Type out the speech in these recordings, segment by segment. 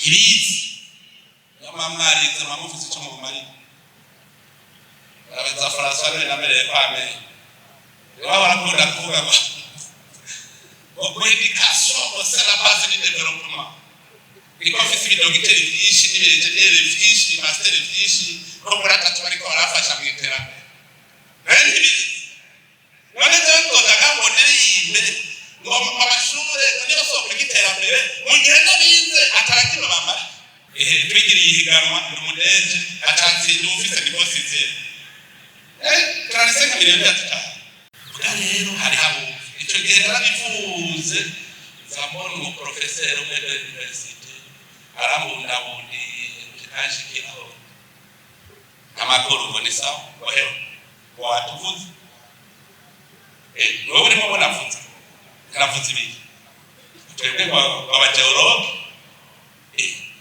Ntibizi. Niyo mpamvu mwarize, muba mufise ico mubumariye. Arabaza François niwe namereye kwamenye. Rero barakunda kuvuga ngo l'éducation, c'est la base du développement. Niko mfise ibidogiteri vyinshi n'ibienjeniyeri vyinshi, ibimasiteri vyinshi, ko muri atatu bariko barafasha mu iterambere. Nayo ntibizi. None jewe nzoja ngo ndirimbe ngo amashure niyo soko y'iterambere, mu gihe n'abize atarakimwe bamara? Ehe, twigiriye ihiganwa, ndi umudeje, acansinda uwufise niveau sixième, 35 miliyoni yatutaye. Bwa rero hari habumva ico gihe narabivuze, nza mbona umuprofeseri umwe de université arambundabundiye kanshikiraho amakuru ngo ni sawa, ngo hewe, ngo watuvuze. Wewe urimo ubona navuze, navuze ibiki? Twebwe ngo abagéologues,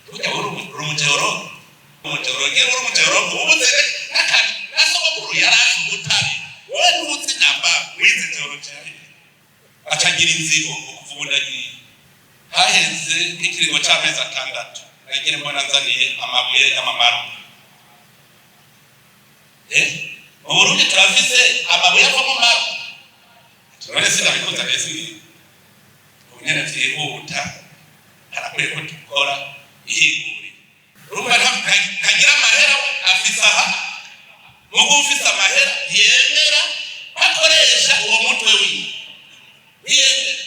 burya uri umugéologue, umugéologue, uri umugéologue ubuze n'akantu na sogokuru yari azi ubutare, wowe ntuzi namba wize géologie. Acagira inzigo ngo kuva ubu ndagiye. Haheze nk'ikiringo c'amezi 6, nagiye mbona nzaniye amabuye y'amamarbre. Mu Burundi turafise amabuye avamo marbre. None sinabikuzaniye? Singiye ubu nyene vyihuta, harakwiye ko dukora ihinguriro. Urumva ntagira amahera afise aha. Mugu ufise amahera ntiyemera ko akoresha uwo mutwe wiwe, ntiyemera.